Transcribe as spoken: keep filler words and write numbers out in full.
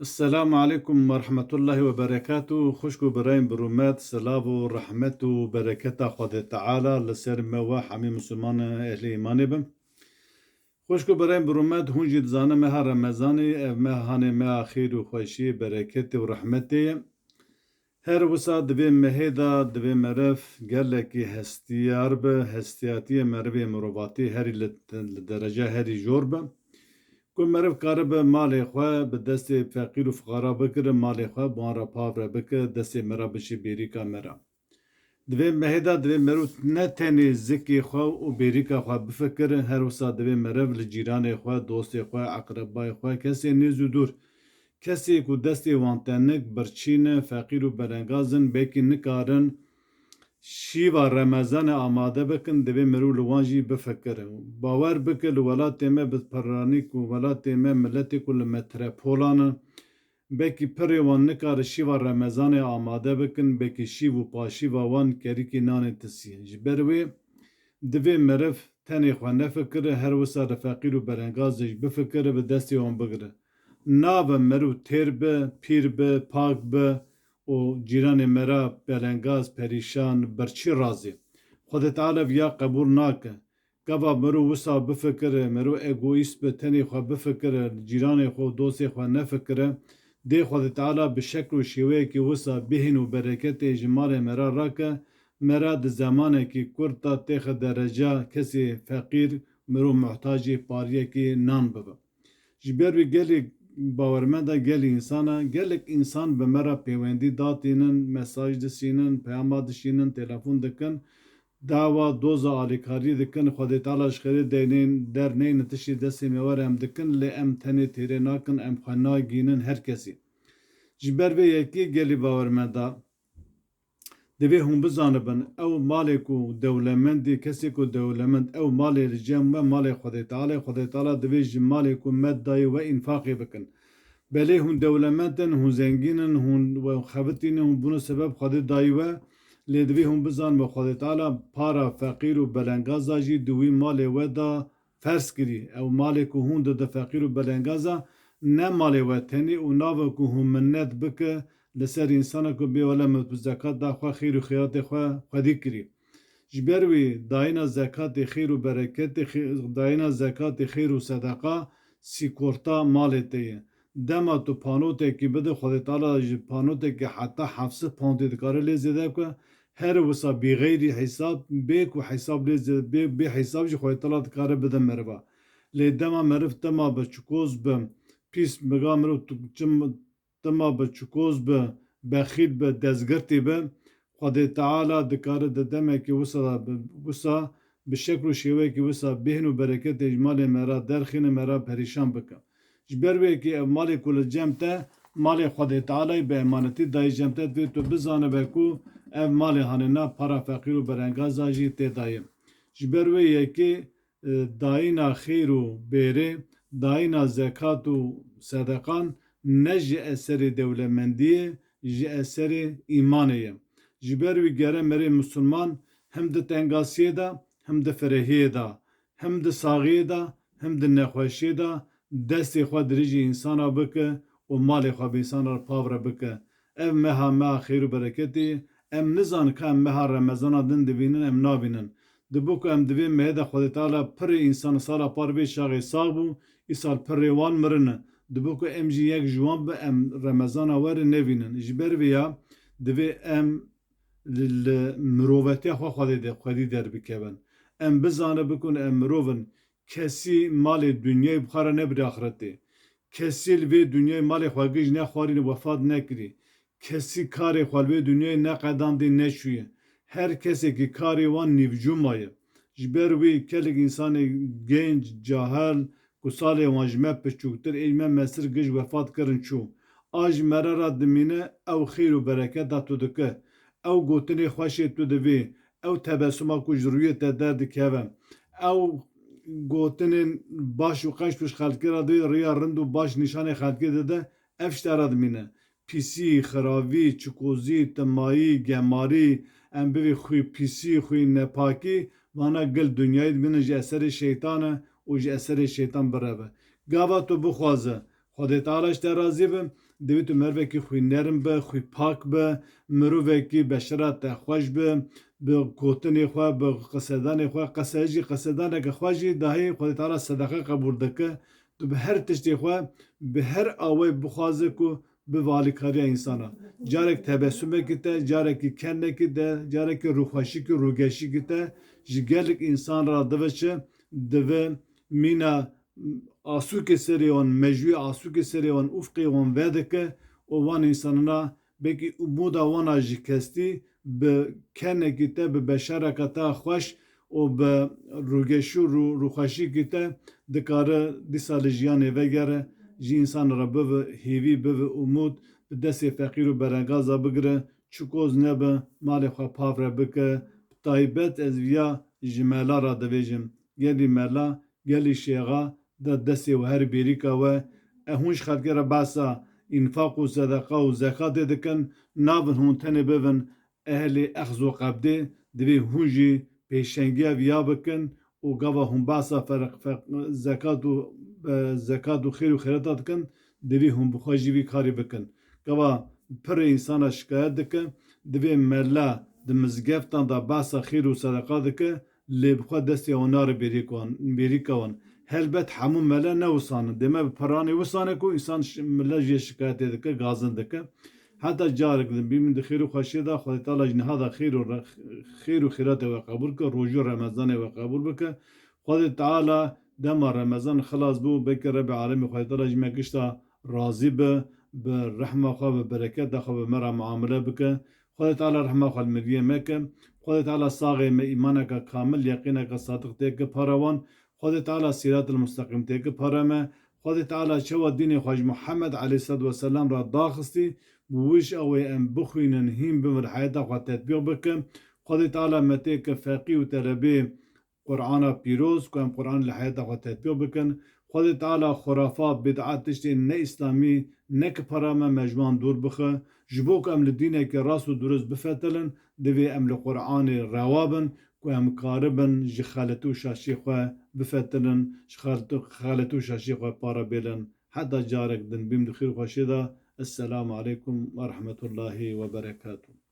Esselamu aleykum ve rahmetullahi ve berekatuhu. Xwişk û birayên bi rûmet, silav û rehmet û bereketa Xwedê Teala li ser me we hemî misilman ehlê îmanê bin. Xwişk û birayên bi rûmet, hûn jî dizanin meha Remezanê, ev mehanê meha xêr û xweşiyê, bereketê û rehmetê ye. Her wisa di vê mehê de, di vê meriv gelekî hestiyar be, hestiyatiyê merivê mirovatî herî li, li dereca herî jor be. Ku meriv karibe malê xwe bi destê feqîr û fiqara bikire, malê xwe bi wan re pav re bike, destê me re biçe bêrîka me re. Di vê mehê de divê meriv ne tenê zikê xwe û bêrîka xwe bifikire, her wisa divê meriv li cîranê xwe, dostê xwe, eqrebayê xwe, kesê nêz û dûr, kesê ku destê wan tenik, birçî ne, feqîr û belengaz in, belkî nikarin şîva Remezanê amade bikin, divê meriv li wan jî bifikire. Bawer bike li welatê me bi piranî ku welatê me miletê ku li metropolan e, belkî pirê wan nikare şîva Remezanê amade bikin, belkî şîv û paşîva wan kerîkî nanê tisiye. Ji ber wê divê meriv tenê xwe nefikire, her wisa li feqîr û belengazê jî bifikire, bi destê wan bigire. Nabe meriv têr be, pîr be, pak be û cîranê me re belengaz, perîşan, birçî razê. Xwedê Teala viya qebûl nake. Gava meriv wisa bifikire, meriv egoîst be, tenê xwe bifikire, cîranê xwe û dostê xwe nefikire, dê Xwedê Teala bi şekl û şêweyekî wisa bihîn û bereketê ji malê me re rake, me re di zemanekî kurt de têxe dereca kesê feqîr, meriv muhtacê pariyekî nan bibe. Ji ber wî gelê bawermenda, gelê însana, gelek însan bi me re pêwendî datînin, mesaj disînin, peyama dişînin, telefon dikin, dawa doza alîkariyê dikin, Xwedê Teala ji xêrê deynên derneyne tiştê destê me were em dikin, lê em tenê têrê nakin, em xwe nagînin her kesî. Ji ber vê yekê gelî bawermenda, divê hûn bizanibin, ew malê ku dewlemendî, kesê ku dewlemend, ew malê li cem we, malê Xwedê Teala, Xwedê Teala divê ji malê ku me dayê we înfaqê bikin. Belê hûn dewlemend in, hûn zengîn in, hûn we xebitîne, hûn bûne sebeb Xwedê dayî we, lê divê hûn bizanibe Xwedê Teala para feqîr û belengaza jî di wî malê we de ferz kirî. Ew malê ku hûn dide feqîr û belengaza, ne malê we tenê û nabe ku hûn minnet bike li ser însana ku bê wele min bi zekat da xwe xêr û xeyratê xwe xwedî kirî. Ji ber wî dayîna zekatê xêr û bereketê, xê-, dayîna zekatê xêr û sedeqa sîkorta malê te ye. Dema tu panotekî bide, Xwedê Teala ji panotekî heta heft sed poundê dikare lê zêde bike. Her wisa bîxeyrî hesab, bê ku hesab lê zêde, bê, bê hesab jî Xwedê Teala dikare bide meriva. Lê dema meriv tema be, çikoz be, pîs biga meriv tu-, çim, tema bi çikoz bi, bexîl bi, dezgirtî bi, Xwedê Teala dikare di demekî wisa de bi, wisa bi şekl û şêweyekî wisa bêhn û bereketê ji malê me re derxîne, me re perîşan bike. Ji ber wê yekê ev malê ku li cem te, malê Xwedê Tealayê bi emanetî dayî cem te, divê tu bizanibe ku ev malê hanê na para feqîr û belengaza jî tê dayî. Ji ber wê yekê e, dayîna xêr û bêrê, dayîna zekat û sedeqan ne ji eserê dewlemendiyê, ji eserê îmanê ye. Ji ber wî gere merê misilman him di tengasiyê de, him di firehiyê de, him di saxiyê de, him di nexweşiyê de destê xwe dirêjî însana bike û malê xwe bi însana re pav re bike. Ev meha, meha xêr û bereketê, em nizanin ka em meha Remezana din dibînin, em nabînin. Dibo ku em di vê mehê de Xwedê Teala pirê însan sala par vê çaxê sax bû, îsal pirê wan mirine. Dibo ku em jî yek ji wan bi em Remezana were nevînin. Ji ber vê ya divê em li, li mirovetiya xwe Xwedê de, xwedî derbikevin. Em bizane bikun em mirov in. Kesî malê dinyayê bi xwe re nebirî axretê. Kesî li vê dinyayê malê xwe giş nexwarîne, wefat nekirî. Kesî karê xwe li vê dinyayê neqedandî, neçûye. Her kesekî karê wan nîvcû maye. Ji ber wî gelek însanê genc, cahil, ku salê wan ji me piçûktir, ê ji me mestir giş wefat kirin çû. A ji me re re dimîne, ew xêr û bereketa tu dike. Ew gotinê xweşê tu divê. Ew tebesuma ku ji rûyê te derdikeve. Ew gotinên baş û qeş tu ji xelkê re divê, rêya rind û baş nîşanê xelkê dide, ev ji te re dimîne. Pîsî, xiravî, çikozî, timayî, gemarî, em bivê xwî pîsî, xwî nepakî, vana gil dinyayê dimîne ji eserê şeytan e û ji eserê şeytan bireve. Gava tu bixwaze, Xwedê Teala ji te razî be, Divê tu mervekî xwî nerm be, xwî pak be, mirovekî beşera te xweş be, bi gotinê xwe, bi qisedanê xwe, qese jî, qisedaneke xwe jî dahê Xwedê Teala sedeqe qebûl dike. Tu bi her tiştê xwe, bi her awayê bixwaze ku bi valîkariya însana. Carek tebesumekî te, carekî kenekî te, carekî rûxweşîkî, rûgeşîkî te ji gelek însan re dive çi, dive mîna asûkê serê wan, mejûyê asûkê serê wan, ufqê wan vedike û wan însanana belkî umûda wana ji kestî bi kenekî te, bi beşereke te xweş û bi rûgeşî û rû-, rûxweşîkî te dikare dîsa li jiyanê vegere, ji însan re bive hêvî, bive umûd, bi destê feqîr û berengaza bigire, çikoz nebe, malê xwe pavre bike. Bi taybet ez viya ji mela re divêjim. Gelî mela, gelî şêxa de destê we her bêrîka we. E hûn ji xelkê re behsa înfaq û sedeqa û zekatê dikin, nabin hûn tenê bibin ehlê exz û qebdê, divê hûn jî pêşengiya viya bikin û gava hûn behsa ferq, ferq, zekat û, e, zekat û xêr û xêrata dikin, divê hûn bi xwe jî vî karî bikin. Gava pirê însana şikayet dike, divê mela di mizgeftan de behsa xêr û sedeqa dike, lê bi xwe destê wan nare bêrîka wan, bêrîka wan. Helbet hemû mele ne wisan in. Dê me bi piranê wisan e ku însan şi-, mele jê şikayetê dike, gazin dike. Heta carek din bînin di xêr û xweşiyê de, Xwedê Teala ji niha de xêr û re-, xêr û xêratê we qebûl bike, rojî û Remezanê we qebûl bike. Xwedê Teala dema Remezan xilas bû, belkî Rebê Alemê Xwedê Teala ji me gişta razî be, bi rehma xwe, bi bereketa xwe bi me re muamele bike. Xwedê Teala rehma xwe li miriyê me ke. Xwedê Teala saxê me îmaneke kamil, yeqîneke sadiq têke para wan. Xwedê Teala sîratil musteqîm têke para me. Xwedê Teala çawa dînê xwe ji Muhammed aleyhisselatu vesselam re daxistî, bi wî ji ew ê em bixwînin, hîn bin, li heyata xwe tetbîq bikin. Xwedê Teala me têke feqî û telebê Qur'ana pîroz, ku em Qur'an li heyata xwe tetbîq bikin. Xwedê Teala xurafa, bid'a, tiştên ne îslamî neke para me, me ji wan dûr bixe. Ji bo ku em li dîneke rast û durust bifetelin, divê em li Qur'anê rewa bin, ku em karibin ji xeletî û şaşiyê xwe bifetelin, ji xeletî, xeletî û şaşiyê xwe para bêlin. Heta carek din bîm di xêr û xweşiyê de. Esselamu aleykum ve rahmetullahi ve berekatuh.